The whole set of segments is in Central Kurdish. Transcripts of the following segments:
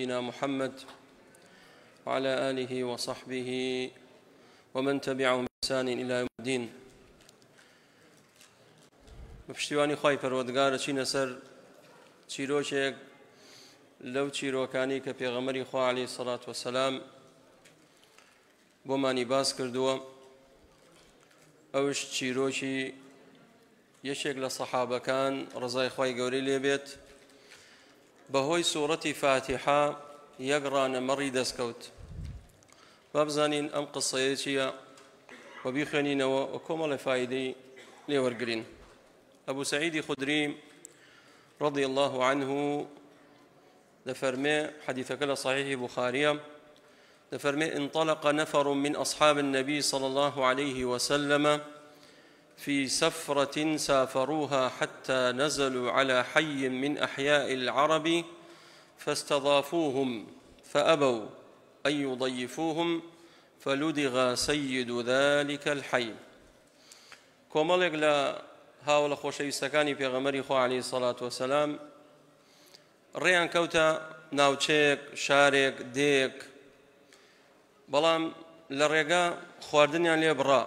نبينا محمد وعلى آله وصحبه ومن تبعهم بإحسان إلى يوم الدين. بە پشتیوانی خوای پەروەردگار چینە سەر چیرۆکێک لەو چیرۆکانی کە پێغەمبەری خوا عەلەیهی سەڵات وەسەلام بۆمانی باس کردووە، ئەوش چیرۆکی یەکێک لە سەحابەکان ڕزای خوای گەورەی لێبێت بەهۆی سوڕەتی فاتیحە یەک ڕانە مەڕی دەستکەوت. با بزانین ئەم قسەیە چییە و بیخوێنینەوە و کۆمەڵە فایدەی لێوەرگرین. ئەبو سعیدی خدری رضی الله عنه دەفەرمێ، حەدیثەکە لە صحیح بخاریە، دەفەرمێ انطلق نفر من أصحاب النبي صلى الله عليه وسلم في سفرة سافروها حتى نزلوا على حي من أحياء العرب فاستضافوهم فأبوا أن يضيفوهم فلدغ سيد ذلك الحي. کۆمەڵێک لە هاوڵە خۆشەویستەکانی پێغەمبەری خوا عەلەیهی سەڵات وەسەلام ڕێیان کەوتە ناوچەیەک، شارێک، دێیەک، بەڵام لە ڕێگا خواردنیان لێ بڕا.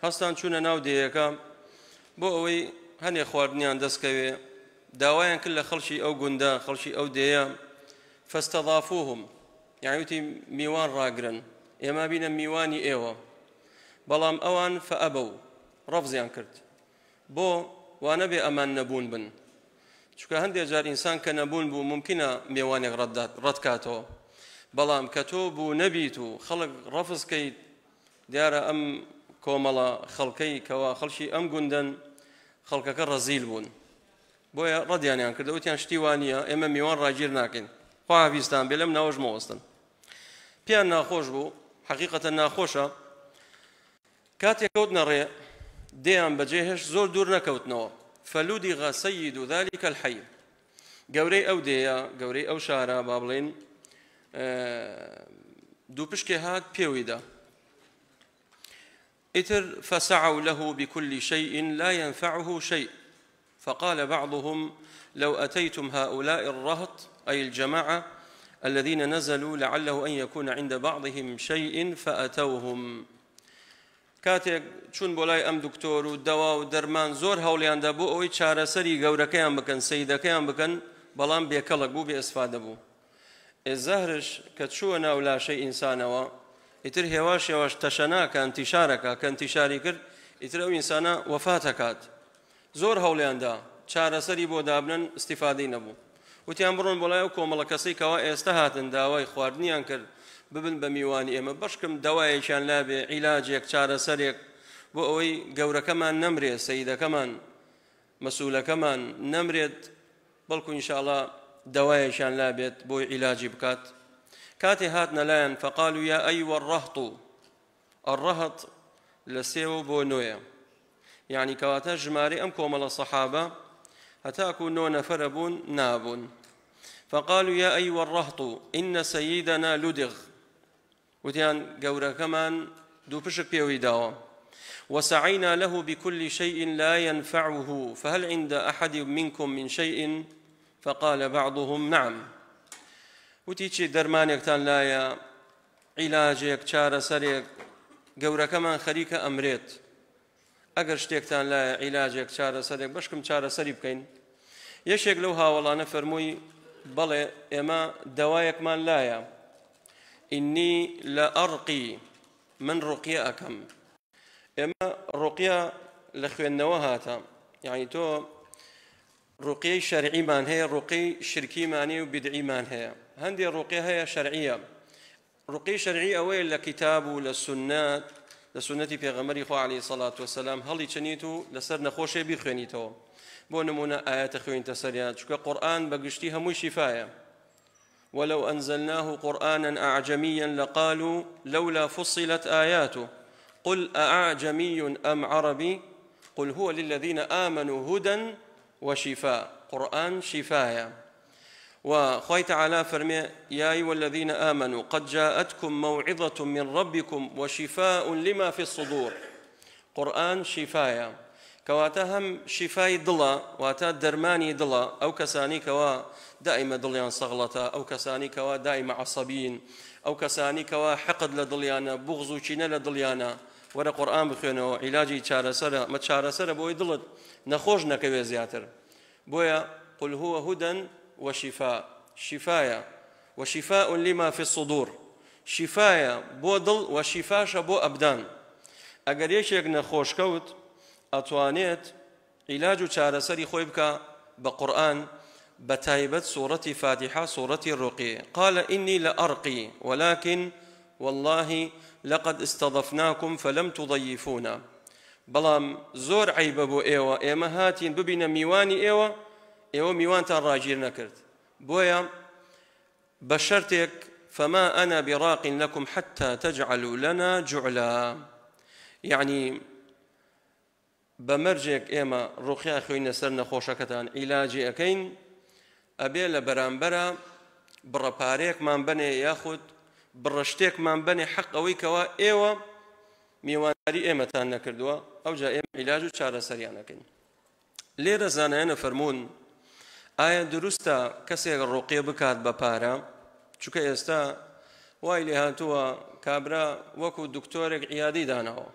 هەستان چوونە ناو دێیەکە بۆ ئەوەی هەنێ خواردنیان دەستکەوێ. داوایان کرد لە خەڵکی ئەو گوندە، خەڵکی ئەو دێیە، فاستضافوهم، یعنی وتی میوان ڕاگرن، ئێمە بینە میوانی ئێوە. بەڵام ئەوان فەئەبەو، ڕەفزیان کرد. بۆ وانەبێ ئەمان نەبوون بن، چونکە هەندێک جار ئینسان کە نەبوون بوو ممکنە مێوانێک ڕەتکاتەوە، بەڵام کە تۆ بوو نەبیت و خەڵک ڕەفز کەیت، دیارە ئەم کۆمەڵە خەڵکەی کەوا خەڵکی ئەم گوندەن خەڵکەکە ڕەزیل بوون، بۆیە ڕەدیانیان کردە، وتیان شتی وانییە، ئێمە میوان ڕاگیر ناکەین، خواحافیزتان بێ، لەم ناوەش مەوەستن. پێیان ناخۆش بوو، حەقیقەتە ناخۆشە. کاتێک کەوتنە ڕێ دێیان بەجێهێشت، زۆر دوور نەکەوتنەوە. فلدغ سيد ذلك الحي، گەورەی ئەو دێیە، گەورەی ئەو شارە با بڵێین، دوو پشکێ هات پێویدا. ئیتر فسعوا له بكل شيء لا ينفعه شيء، فقال بعضهم لو أتيتم هؤلاء الرهط أي الجماعة الذين نزلوا لعله أن يكون عند بعضهم شيء فأتوهم. کاتێک چوون بۆ لای ئەم دکتۆر و دەوا و دەرمان، زۆر هەوڵیاندا بۆ ئەوەی چارەسەری گەورەکەیان بکەن، سەیدەکەیان بکەن، بەڵام بێکەڵک بوو، بێ ئیسفادە بوو. زەهرش کە چووە ناو لاشەی ئینسانەوە، ئیتر هێواش هێواش تەشەناکە، ئەنتیشارەکە، کە ئەنتیشاری کرد ئیتر ئەو ئینسانە وەفاتەکات. زۆر هەوڵیاندا چارەسەری بۆ دابنن، ئیسفادەی نەبوو. وتیان بڕۆن بۆ لای ئەو کۆمەڵە کەسەی کەوا ئێستا هاتن داوای خواردنیان کرد ببن بە میوانی ئێمە، بەشکم دەوایەکیان لابێ، عیلاجێک، چارەسەرێک بۆ ئەوەی گەورەکەمان نەمرێ، سەیدەکەمان، مەسوولەکەمان نەمرێت، بەڵکو ئینشاءڵا دەوایەکیان لابێت بۆی عیلاجی بکات. کاتێ هاتنە لایەن فەقالوا یا ئەیوە الرهط، الرهط لە سێوە بۆ نۆیە، یعنی کەواتە ژمارەی ئەم کۆمەڵە سەحابە هەتاکو نۆ نەفەرە بوون نابوون. فقالوا يا أيها الرهط إن سيدنا لدغ، وتیان گەورەکەمان دوو پشک پێوەی داوە. وسعينا له بكل شيء لا ينفعه فهل عند أحد منكم من شيء؟ فقال بعضهم نعم. وتی چی دەرمانێکتان لایە، عیلاجێک، چارەسەرێک، گەورەکەمان خەریکە ئەمرێت، ئەگەر شتێکتان لایە، عیلاجێک، چارەسەرێک، بەشکم چارەسەری بکەین. یەکێک لەو هاوەڵانە فەرمووی بەڵێ ئێمە دەوایەکمان لایە، ئینی لە ئەڕقی، من ڕوقیە ئەکەم. ئێمە ڕوقیە لە خوێندنەوە هاتە، یعنی تۆ ڕوقیەی شەرعیمان هەیە، ڕوقیەی شرکیمانی و بدعیمان هەیە. هەندێک ڕوقیە هەیە شەرعیە. ڕوقیەی شەرعی ئەوەیە لە کتاب و لە سوننەت، لە سوننەتی پێغەمبەری خوا عەلەیهی سەڵات وەسەلام هەڵی چنیت و لەسەر نەخۆشێ بیخوێنیتەوە. بۆ نمونە ئاەتە خوێنیتە سەریان، چونکە قورئان بەگشتی هەمووی شیفایە. ولو أنزلناه قرآنا أعجميا لقالوا لولا فصلت آياته قل أعجمي أم عربي قل هو للذين آمنوا هدى وشفاء. قرآن شفايا. وخوي تعالى فرمي يا أيها الذين آمنوا قد جاءتكم موعظة من ربكم وشفاء لما في الصدور. قرآن شفايا. کەواتە هەم شیفای دڵە، واتە دەرمانی دڵە، ئەو کەسانی کەوا دائیمە دڵیان سەغڵەتە، ئەو کەسانی کەوا دائیمە عەسەبین، ئەو کەسانی کەوا حقد لە دڵیانە، بوغز و کینە لە دڵیانە، وەرە قورئان بخوێنەوە، عیلاجی چارەسەرە، ئەمە چارەسەرە بۆ ئەوەی دڵت نەخۆش نەکەوێ زیاتر. بۆیە قل هو هدى وشفاء، شیفایە، وشفاء لما في الصدور، شیفایە بۆ دڵ و شیفاشە بۆ ئەبدان. ئەگەر یەکێک نەخۆش کەوت ئەتوانێت عیلاج و چارەسەری خۆی بکە بە قورئان، بە تایبەت سوڕەتی فاتیحە، سوڕەتی ڕوقی. قال إني لأرقي ولكن والله لقد استضفناكم فلم تضيفونا. بەڵام زۆر عەیبە بۆ ئێوە، ئێمە هاتین ببینە میوانی ئێوە، ئێوە میوانتان ڕاگیر نەکرد. بۆیە بە شەرتێک فما أنا براق لكم حتى تجعلوا لنا جعلا، یعنی بە مەرجێک ئێمە ڕوقیا خوێنە سەر نەخۆشەکەتان عیلاجی ئەەکەین، ئەبێ لە بەرامبەرە بڕە پارەیەکمان بنێ یاخود بڕە شتێکمان بنێ حەق ئەوەی کەوا ئێوە میوانداری ئێمەتان نەکردووە، ئەوجا ئێمە عیلاج و چارەسەریان ئەکەین. لێرە زانایانە فەرموون ئایا دروستە کەسێک ڕوقیە بکات بە پارە؟ چونکە ئێستا وای لێ هاتووە کابرا وەکو دکتۆرێک عیادی داناوە،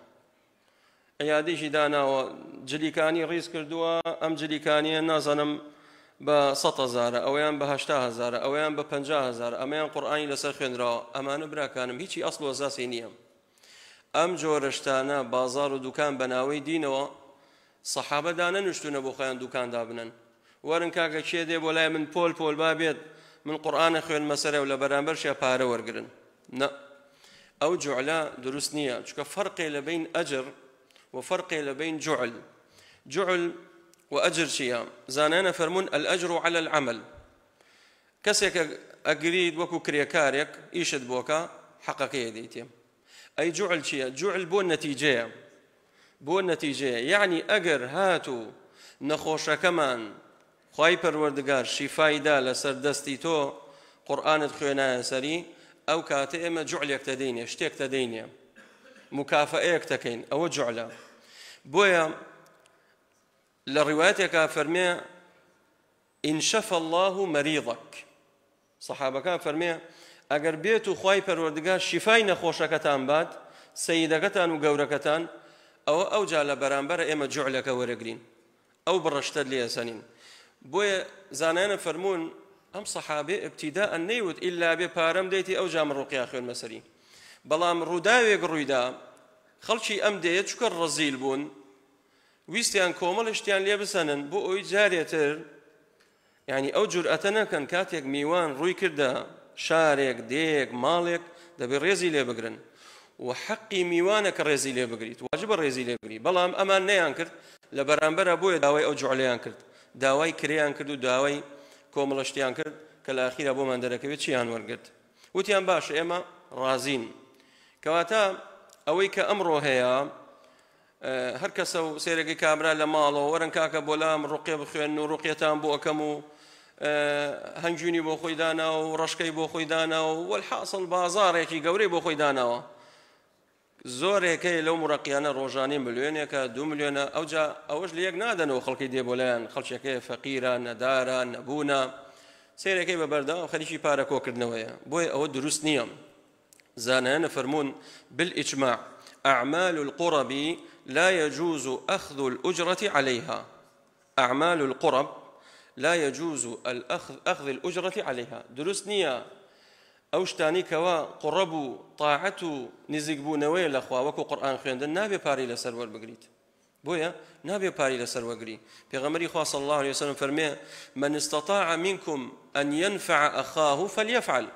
عیادیشی داناوە، جلیکانی ڕیز کردووە، ئەم جلیکانیە نازانم بە 100 هەزارە، ئەویان بە 80 هەزارە، ئەویان بە 50 هەزارە، ئەمەیان قورئانی لەسەر خوێنراوە. ئەمانە براکانم هیچی ئەسڵ و ئەساسی نییە. ئەم جۆرە شتانە بازار و دوکان بەناوەی دینەوە سەحابە دانەنوشتونە بۆ خۆیان دوکان دابنن. وەرن کاکە کێ دێ بۆ لای من پۆل پۆل با بێت من قورئانە خوێنمە سەرێ و لە بەرامبەرشیا پارە وەرگرن. نە، ئەو جوعلە دروست نییە، چونکە فەرقێ لە بین ئەجر و فەرقێ لە بین جوعل. جوعل و ئەجر چییە؟ زانایانە فەرموون الأجر على العمل. کەسێک ئەگریت وەکو کرێکارێک ئیشت بۆکە حەقەکەی دەیتێ. ئەی جوعل چییە؟ جوعل بۆ نەتیجەیە، بۆ نەتیجەیە، یعنی ئەگەر هاتوو نەخۆشەکەمان خوای پەروەردگار شیفایدا لەسەر دەستی تۆ قورئانت خوێنایە سەری، ئەو کاتە ئێمە جوعلێک تەدەینێ، شتێک تەدەینێ، مکافەئەیەک تەکەین، ئەوە جوعلە. بۆیە لە ڕیوایەتێکا فەرمێ إن شفى الله مريضك، سەحابەکان فەرمێ ئەگەر بێت و خوای پەروەردگار شیفای نەخۆشەکەتان بات، سەیدەکەتان و گەورەکەتان، ئەوە ئەوجا لە بەرامبەرە ئێمە جوعلەکە وەرەگرین، ئەو بڕەشتە لێسەنین. بۆیە زانایانە فەرموون ئەم سەحابێ ابتیداء نەیوت ئیلا بێ پارەم دەیتی ئەوجا من ڕوقیا خوێنمە سەری. بەڵام ڕووداوێک ڕوویدا خەڵکی ئەم دێیە چونکە ڕەزیل بوون ویستیان کۆمەڵ شتیان لێ بسەنن بۆ ئەوی جارێتر، یعنی ئەو جورئەتە نەکەن کاتێک میوان ڕووی کردە شارێک، دێیەک، ماڵێک، دەبێ ڕێزی لێ بگرن و حەقی میوانە کە ڕێزی لێ بگریت، واجبە ڕێزی لێ بگری. بەڵام ئەمان نەیان کرد لە بەرامبەرە، بۆیە داوای ئەو جوعلەیان کرد، داوای کرێیان کرد و داوای کۆمەڵە شتیان کرد کە لە ئاخیرا بۆمان دەرەکەوێت چیان وەرگرت. وتیان باشە ئێمە ڕازین. کەواتە ئەوەی کە ئەمڕۆ هەیە هەر کەسە و سێرەکەی کابرا لە ماڵەوە وەرن کاکە بۆ لام ڕوقێ بخوێنن و ڕوقێتان بۆ ئەکەم و هەنگوینی بۆ خۆی دانا و ڕەشکەی بۆ خۆی دانا و وەلحاصل بازارێکی گەورەی بۆ خۆی داناوە. زۆرێکەی لەو مڕەقیانە ڕۆژانەی ملیۆنێکە، 2 ملیۆنە، ئەوجا ئەوەش لە یەک نادەنەوە خەڵکی دێ بۆ لایەن، خەڵکێکەیە فەقیرە، نەدارە، نەبوونە، سێرەکەی بە بەردەوام خەریکی پارە کۆکردنەوەیە. بۆیە ئەوە دروست نییە. زانایانە فەرموون بالإجماع أعمال القرب لا يجوز أخذ الأجرة عليها. أعمال القرب لا يجوز أخذ الأجرة عليها. دروست نییە ئەو شتانی کەوا قڕەب و طاعەت و نزیکبوونەوەیە لە خوا وەکو قورئان خوێندن نابێ پارەی لەسەر وەربگریت. بۆیە نابێ پارەی لەسەر وەگری. پێغەمبەری خوا صلی الله عليه وسلم فەرمێ من استطاع منكم أن ينفع أخاه فليفعل.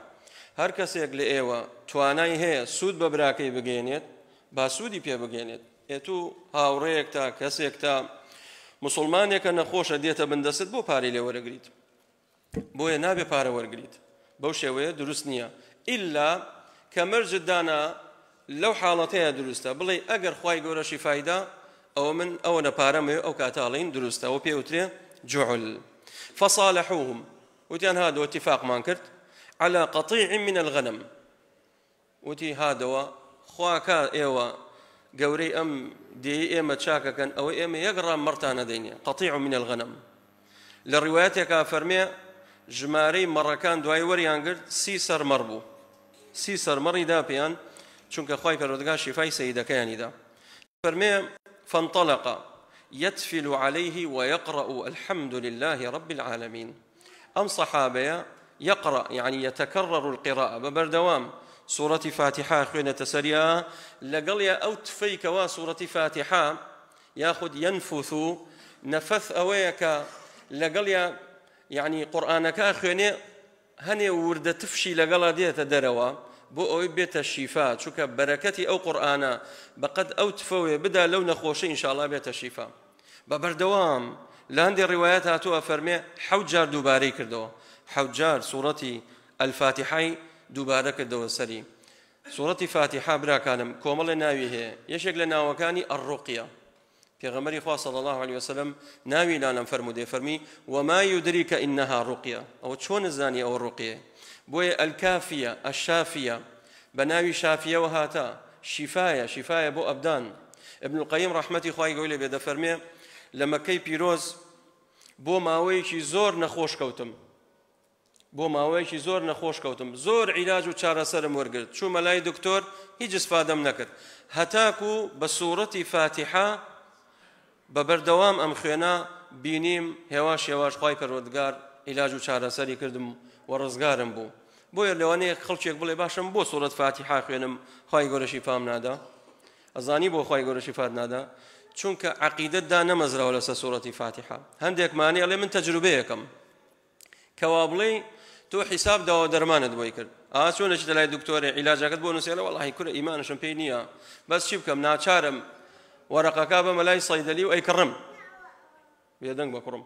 هەر کەسێک لە ئێوە توانای هەیە سوود بە براکەی بگەێنێت با سوودی پێ بگەێنێت. ئێ تو هاوڕێیەک تا کەسێک تا مسلمانێکە نەخۆشە دێتە بندەست بۆ پارەی لێ وەرەگریت. بۆیە نابێ پارە وەرگریت، بەو شێوەیە دروست نییە. ئیلا کە مەرجت دانا لەو حاڵەتەیە دروستە، بڵێ ئەگەر خوای گەورە شیفایدا ئەوە من ئەوە نەپارەم هەیە، ئەو کاتاڵین دروستە، ئەوە پێوترێ جعل. فصالحوهم وتیان هادەوە اتفاقمان کرد على قطيع من الغنم. وتی هادەوە خواکە ئێوە گەورەی ئەم دێی ئێمە چاکەکەن ئەوە ئێمە یەک ڕام مەڕتان نەدەینێ قەتیع من الغنم. لە ڕیوایەتێکا فەرمێ ژمارەی مەڕەکان دوای وەریان گرت 30 سەر مەڕ بوو، 30 سەر مەڕی دا پێیان، چونکە خوای پەروەردگار شیفای سەیدەکەیانی دا. فەرمێ فانطلق يتفل عليه ويقرأ الحمد لله رب العالمين. ئەم صحابەیە يقرأ يعني يتكرر القراءة بەبەردەوام سورة فاتحة خوێنێتە سەریا، لەگەڵیا ئەو تفەی کەوا سورة فاتحة یاخود ينفث نەفەث ئەوەیە کە لەگەڵیا یعنی قورئانەکە خوێنێ هەنێ وردە تفشی لەگەڵا دێتە دەرەوە بۆ ئەوەی بێتە شیفا، چونکە بەرەکەتی ئەو قورئانە بەقەد ئەو تفەوێ بدا لەو نەخۆشە ئینشاءڵا بێتە شیفا. بە بەردەوام لە هەندێ ڕیوایەت هاتووە فەرمێ 7 جار دووبارەی کردەوە، 7 جار سوورەتی الفاتحەی دووبارە کردەوە سەری. سوورەتی فاتحە براکانم کۆمەڵێ ناوی هەیە، یەکێک لە ناوەکانی الڕوقیە. پێغەمبەری خوا صلی الله علیه وسلم ناوی لانم فەرموودێ فەرمی وما يدريك إنها رقية. ئەوە چۆن زانی ئەوە ڕوقیە؟ بۆیە الکافیە الشافیە بە ناوی شافیەوە هاتە، شیفایە، شیفایە بۆ ئەبدان. ابن القیم ڕەحمەتی خوای گەورەی لێ بێ دەفەرمێ لە مەکەی پیرۆز بۆ ماوەیەکی زۆر نەخۆش کەوتم، بۆ ماوەیەکی زۆر نەخۆش کەوتم، زۆر عیلاج و چارەسەرم وەرگرت، چوومە لای دکتۆر هیچ ئیسفادەم نەکرد، هەتاکو بە سوورەتی فاتیحە بە بەردەوام ئەم خوێنە بینیم هێواش هێواش خوای پەروەردگار عیلاج و چارەسەری کردم و ڕزگارم بوو. بۆیە لەوانەیە خەڵکێک بڵێ باشم بۆ سوورەت فاتیحە خوێنم خوای گەورە شیفام نادا. ئەزانی بۆ خوای گەورە شیفات نادا؟ چونکە عەقیدەت دا نەمەزراوە لەسەر سوورەتی فاتیحە. هەندێک مانی ئەڵێ من تەجروبەیەکەم کەوا بڵێ تۆ حیساب داوە دەرمانت بۆی کرد، ئا چۆن ئەچیتە لای دکتۆرێ عیلاجەکەت بۆ نووسێ، وەڵاهی کورە ئیمانشم پێی نییە، بەس چی بکەم ناچارم وەرەقەکە بەمە لای سەیدەلی و ئەیکڕم. بێدەنگ بە کوڕم،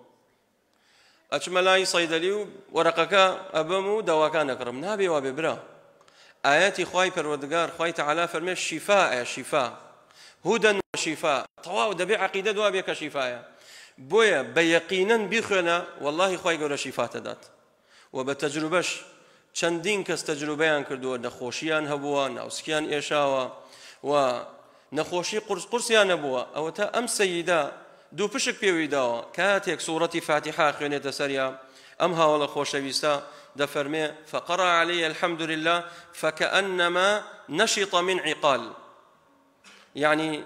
ئەچمە لای سەیدەلی و وەرەقەکە ئەبەم و داواکان ئەکڕم. نابێ وابێ برا. ئاەتی خوای پەروەردگار خوای تەعالا فەرمێ شیفاە، شیفا هودەن و شیفا، تەواو دەبێ عەقیدە دوا بێ کە شیفایە. بۆیە بە یەقینەن بیخوێنە واللهی خوای گەورە شیفاتە دات. و بە تەجروبەش چەندین کەس تەجروبەیان کردووە، نەخۆشیان هەبووە، ناوسکیان ئێشاوە و نەخۆشی قورس قورسیان نەبووە. ئەوە تا ئەم سەیدە دوو پشک پێوی داوە کاتێک سوورەتی فاتیحە خوێنێتە سەریا، ئەم هاوڵە خۆشەویستە دەفەرمێ فقرأ علي الحمد لله فكأنما نشط من عقال. يعني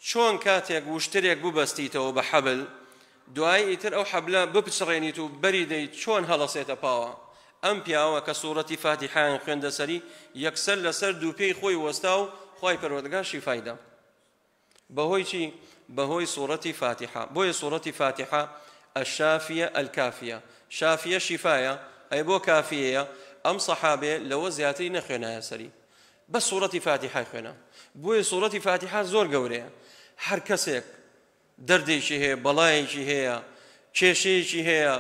چۆن کاتێک وشترێک ببەستیتەوە بە حەبل، دوای ئیتر ئەو حەبلە بپچڕێنیت و بەری دەیت چۆن هەڵەسێتە پاوە. ئەم پیاوە کە سوورەتی فاتیحایان خوێندە سەری یەکسەر لەسەر دوو پێی خۆی وەستا و خوای پەروەردگار شیفای دا. بەهۆی چی؟ بەهۆی سوورەتی فاتیحە. بۆیە سوورەتی فاتیحە الشافیە الکافیە. شافیە شیفایە، ئەی بۆ کافیەیە؟ ئەم سەحابێ لەوە زیاتری نەخوێنایە سەری، بە سوورەتی فاتیحای خوێنە. بۆیە سوورەتی فاتیحە زۆر گەورەیە. هەر کەسێک دەردێکی هەیە، بەڵایەکی هەیە، کێشەیەکی هەیە،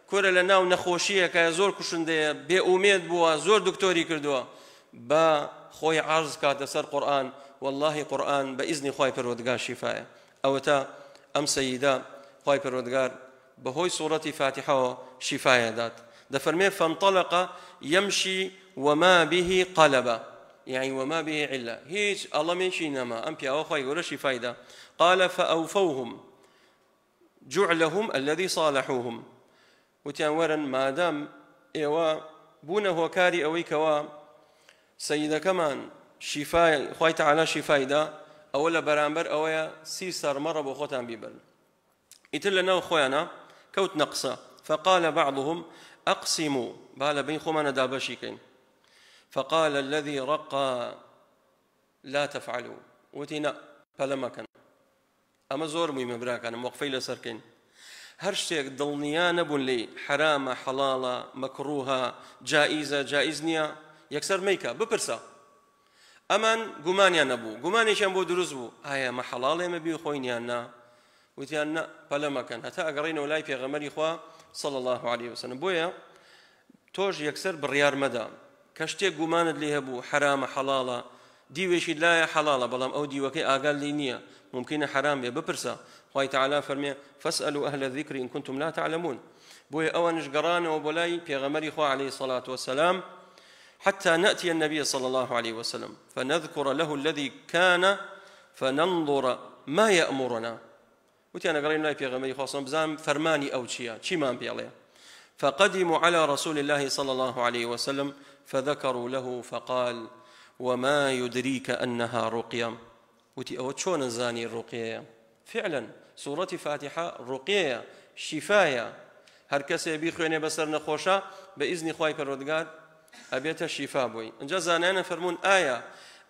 کورە لە ناو نەخۆشیەکە زۆر کوشندەیە، بێئومێد بووە، زۆر دکتۆری کردووە، بە خۆی عەرز کاتە سەر قورئان، واللهی قورئان بە ئیزنی خوای پەروەردگار شیفایە. ئەوەتا ئەم سەیدە خوای پەروەردگار بەهۆی سوورەتی فاتیحەوە شیفایە دات. دەفەرمێ فانطلق يمشي وما به قلب، يعني وما به علة، هیچ ئەڵەمێکی نەما. ئەم پیاوە خوای گەورە شیفای دا. قال فأوفوهم جعلهم الذي صالحوهم. وتیان وەرن مادام ئێوە بوونە هۆکاری ئەوەی کەوا سەیدەکەمان شیفای خوای تەعالا شیفای دا، ئەوە لە بەرامبەر ئەوەیە 30 سەر مەڕە بۆ خۆتان بیبەرن. ئیتر لە ناو خۆیانە کەوت نەقسە. فقال بعضهم أقسموا، با لە بین خۆمانە دابەشی کەین. فقال الذي رقى لا تفعلوا، وتی نا پەلە مەکەن. ئەمە زۆر مهمە براکانم، وەقفەی لەسەر کەین. هەر شتێک دڵنیا نەبوون لێی حرامە، حەڵاڵە، مەکروهە، جائیزە، جائیز نییە، یەکسەر مەیکە، بپرسە. ئەمان گومانیان نەبوو، گومانێکیان بۆ دروست بوو، ئایا مە حەڵاڵ ئێمە بیخۆین یان نا؟ وتیان نا پەلە مەکەن هەتا ئەگەڕێینەوە لای پێغەمبەری خوا صلی الله علیه وسلم. بۆیە تۆش یەکسەر بڕیار مەدە کە شتێک گومانت لێ هەبوو حرامە حەڵاڵە، دیوێکی لایە حەڵاڵە بەڵام ئەو دیوەکەی ئاگال لێ نییە، ممکنە حرام بێ، بپرسە. خوای تەعالا فەرمێ فاسألوا أهل الذكر إن كنتم لا تعلمون. بۆیە ئەوانش گەڕانەوە بۆ لای پێغەمبەری خوا عەلەیهی الصلاة والسلام حتى نأتي النبي صلى الله عليه وسلم فنذكر له الذي كان فننظر ما يأمرنا. وتیان ئەگەڕێین لای پێغەمبەری خوا صلی بزانم فەرمانی ئەو چییە، چیمان پێڵێ. فقدموا على رسول الله صلى الله عليه وسلم فذكروا له فقال وما يدريك أنها رقية. وتی ئەوە چۆنە زانی ڕوقیەیە؟ فعلا سوڕەتی فاتیحە ڕوقیەیە، شیفایە. هەر کەسێ بیخوێنێ بەسەر نەخۆشە بە ئیزنی خوای پەروەردگار ئەبێتە شیفا بۆی. ئینجا زانایانە فەرموون ئایا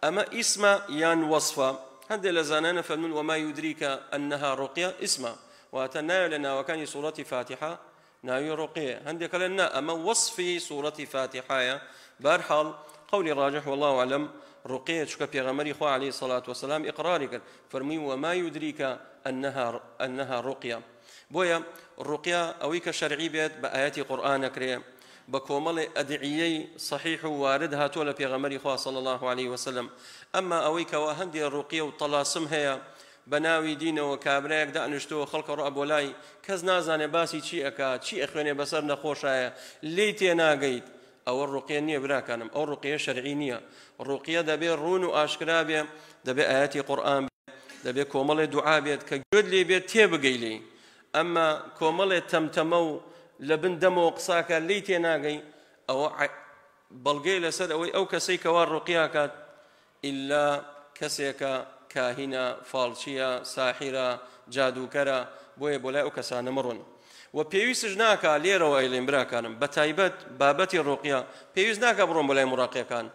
ئەمە ئیسمە یان وەصفە؟ هەندێک لە زانایانە فەرموون وما يدريك أنها رقية ئیسمە، واتە ناوێ لە ناوەکانی سوڕەتی فاتیحە ناوی ڕوقیە. هەندێک لە نا ئەمە وەصفی سوڕەتی فاتیحایە. بەهەرحاڵ قولی راجح والله أعلم ڕوقیە، چونکە پێغەمبەری خوا عەلەیهی سەڵات وەسەلام ئیقراری کرد، فەرمووی وما يدريك أنها رقية. بۆیە ڕوقیە ئەوەی کە شەرعی بێت بە ئاەتی قورئان ئەکرێ، بە کۆمەڵێ ئەدعیەی صحیح و وارد هاتووە لە پێغەمبەری خوا صلی الله عليه وسلم. ئەمما ئەوەی کەوا هەندێ ڕوقیە و تەلاسم هەیە بە ناوی دینەوە، کابرایەک دانیشتووە خەڵکە ڕۆ بۆ لای، کەس نازانێ باسی چی ئەکا، چی ئەخوێنێ بەسەر نەخۆشایە، لێی تێناگەیت، ئەوە ڕوقیە نییە براکانم، ئەو ڕوقیە شەرعی نییە. ڕوقیە دەبێ ڕوون و ئاشکرا بێ، دەبێ ئاەتی قورئان بێ، دەبێ کۆمەڵێ دوعا بێت کە گوێت لێ بێت تێبگەی لێی. ئەمما کۆمەڵێ تەمتەمە و لە بن دەمەوە قساکە لێی تێناگەی، ئەوە بەڵگەی لەسەر ئەوەی ئەو کەسەی کەوا ڕوقیاکات ئیلا کەسێکە کاهینە، فاڵچیە، ساحیرە، جادووکەرە، بۆیە بۆ لای ئەو کەسانە مەڕۆن. و پێویستش ناکا لێرەوە ئەیڵێن براکانم، بە تایبەت بابەتی ڕوقیە پێویست ناکا بڕۆن بۆ لای مڕاقیەکان.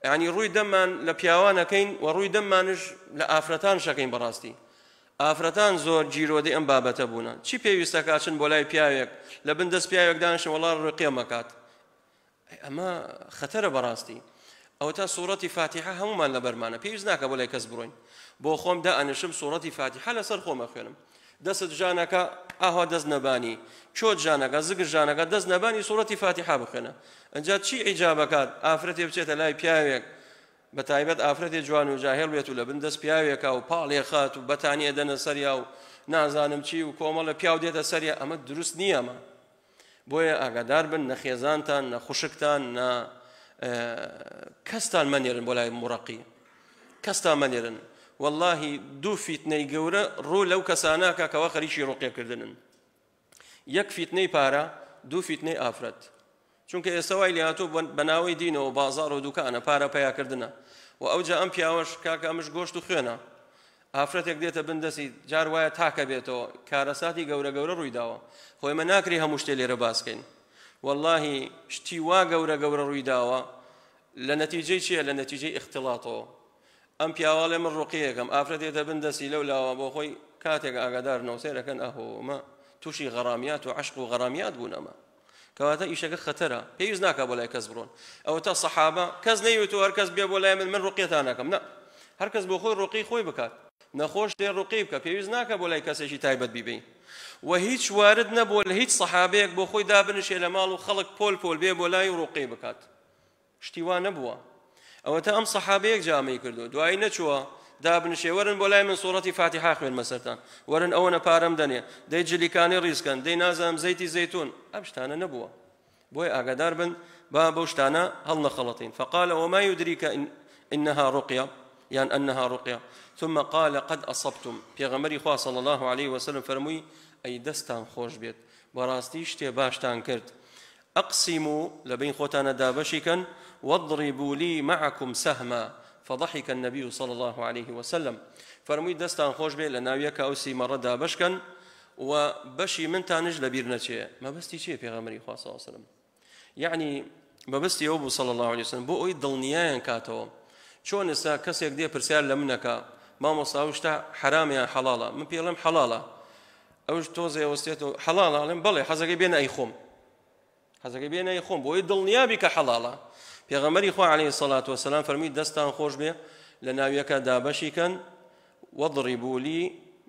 یعنی ڕووی دەممان لە پیاوانەکەین و ڕووی دەممانش لە ئافرەتان شەکەین. بەڕاستی ئافرەتان زۆر گیرۆدەی ئەم بابەتە بوونە. چی پێویستەکا چن بۆ لای پیاوێک لە بن دەست پیاوێک دانیشن وەڵا ڕوقیە مەکات؟ ئەمە خەتەرە بەڕاستی. ئەوە تا سوڕەتی فاتیحە هەمومان لەبەرمانە، پێویست ناکە بۆ لای کەس بڕۆین. بۆ خۆم دائەنیشم سوڕەتی فاتیحە لەسەر خۆم ئەخوێنم. دەستت ژانەکە ئاها دەست نەبانی، چۆت ژانەکە زگر ژانەکە دەست نەبانی سوڕەتی فاتیحە بخوێنە. ئەنجا چی ئیجابەکات ئافرەتێ بچێتە لای پیاوێک، بە تایبەت ئافرەتێ جوان و جاهێڵ بێت و لە بن دەست پیاوێکا و پاڵێ خات و بەتانیە دەنە سەریا و نازانم چی و کۆمەڵە پیاو دێتە سەریا، ئەمە دروست نییە. ئەمە بۆیە ئاگادار بن، نە خێزانتان، نە خوشکتان، نە کەستان مەنێرن بۆ لای مڕەقی، کەستان مەنێرن. واللهی دوو فیتنەی گەورە ڕوو لەو کەساناکە کەوا خەریکی ڕوقیەکردنن. یەک فیتنەی پارە، دوو فیتنەی ئافرەت. چونکە ئێستا وای لێهاتوو بە ناوەی دینەوە بازاڕ و دوکانە پارە پەیاکردنە و ئەوجا ئەم پیاوەش کاکە ئەمش گۆشت و خوێنە، ئافرەتێک دێتە بن دەستی جار وایە تاکە بێتەوە، کارەساتی گەورە گەورە ڕووی داوە. خۆ ئێمە ناکرێ هەموو شتێ لێرە باسکەین. واللهی شتی وا گەورە گەورە ڕووی داوە لە نەتیجەی چییە؟ لە نەتیجەی ئیختیڵاتەوە. ئەم پیاواڵێ من ڕوقیەکەم، ئافرەت دێتە بن دەستی لەو لاوە بۆ خۆی کاتێک ئاگادار نەوسێرەکەن ئەهۆمە تووشی غەرامیات و عەشق و غەرامیات بوون. ئەمە کەواتە ئیشەکە خەتەرە، پێویست ناکا بۆ لای کەس بڕۆن. ئەوە تا سەحابە کەس نەیوتووە هەر کەس بێ بۆ لای من من ڕوقیەتان ناکەم. نا، هەر کەس بۆ خۆی ڕوقی خۆی بکات. نەخۆش دێ ڕوقی بکە، پێویست ناکە بۆ لای کەسێکی تایبەت بیبەی. و هیچ وارد نەبووە لە هیچ سەحابەیەک بۆ خۆی دابنشێ لە ماڵ و خەڵک پۆل پۆل بێ بۆ لای و ڕوقی بکات. شتی وا نەبووە. ئەوە تا ئەم سەحابەیەک جامەی کردو دوایی نەچووە دابنشێ وەرن بۆ لای من سوڕەتی فاتیحا خوێنمە سەرتان، وەرن ئەوەنە پارەم دەنێ، دەی جلیکانی ڕیزکەن، دەی نازانم زەیتی زەیتون. ئەم شتانە نەبووە. بۆیە ئاگادار بن با بەو شتانە هەڵنەخەڵەتین. فقال وما يدريك إنها رقية یان أنها رقية ثم قال قد أصبتم. پێغەمبەری خوا صلی الله عليه وسلم فەرمووی ئەی دەستان خۆش بێت، بەڕاستی شتێ باشتان کرد. أقسموا لبين خۆتانە دابەشیکەن واضربوا لي معكم سهما فضحك النبي صلى الله عليه وسلم. فەرمووی دەستان خۆش بێ لە ناویەکە ئەو سیمەڕە دابەشکەن و بەشی منتانش لەبیر نەچێ. مەبەستی چییە پێغەمبەری خوا صلی الله عليه وسلم؟ یعنی مەبەستی ئەو بوو صلی الله عليه وسلم بۆ ئەوەی دڵنیایان کاتەوە. چۆن ئێستا کەسێک دێ پرسیار لە منەکە مامۆستا ئەو شتە حەرامە یان حەڵاڵە؟ من پێڵێم حەڵاڵە. ئەوش تۆزێ وەستێتەوە حەڵاڵە، ئەڵێم بەڵێ، حەزەکەی بێنە ئەی خۆم، حەزەکەی بێنە ئەی خۆم، بۆ ئەوەی دڵنیابی کە حەڵاڵە. پێغەمبەری خوا عەلەیهی سەڵات وەسەلام فەرمووی دەستان خۆش بێ لە ناویەکە دابەشیکەن واضربوا لي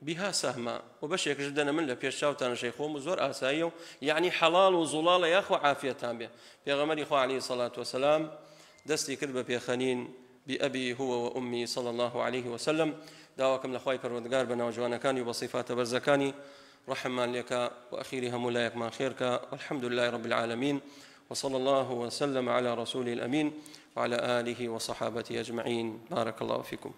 بها سهما، و بەشێکش بدەنە من لە پێش چاوتان شەی خۆم و زۆر ئاساییە و یعنی حەڵاڵ و زوڵاڵە یاخوا عافیەتان بێ. پێغەمبەری خوا عەلەیهی سەڵات وەسەلام دەستی کرد بە پێخەنین بأبي هو وأمي صلى الله عليه وسلم. داواکەم لە خوای پەروەردگار بە ناوجوانەکانی و بە صیفاتە بەرزەکانی ڕەحممان لێکا و ئەخیری هەموو لایەکمان خێرکا. والحمد لله رب العالمين وصلى الله وسلم على رسوله الأمين وعلى آله وصحابته أجمعين. بارك الله فيكم.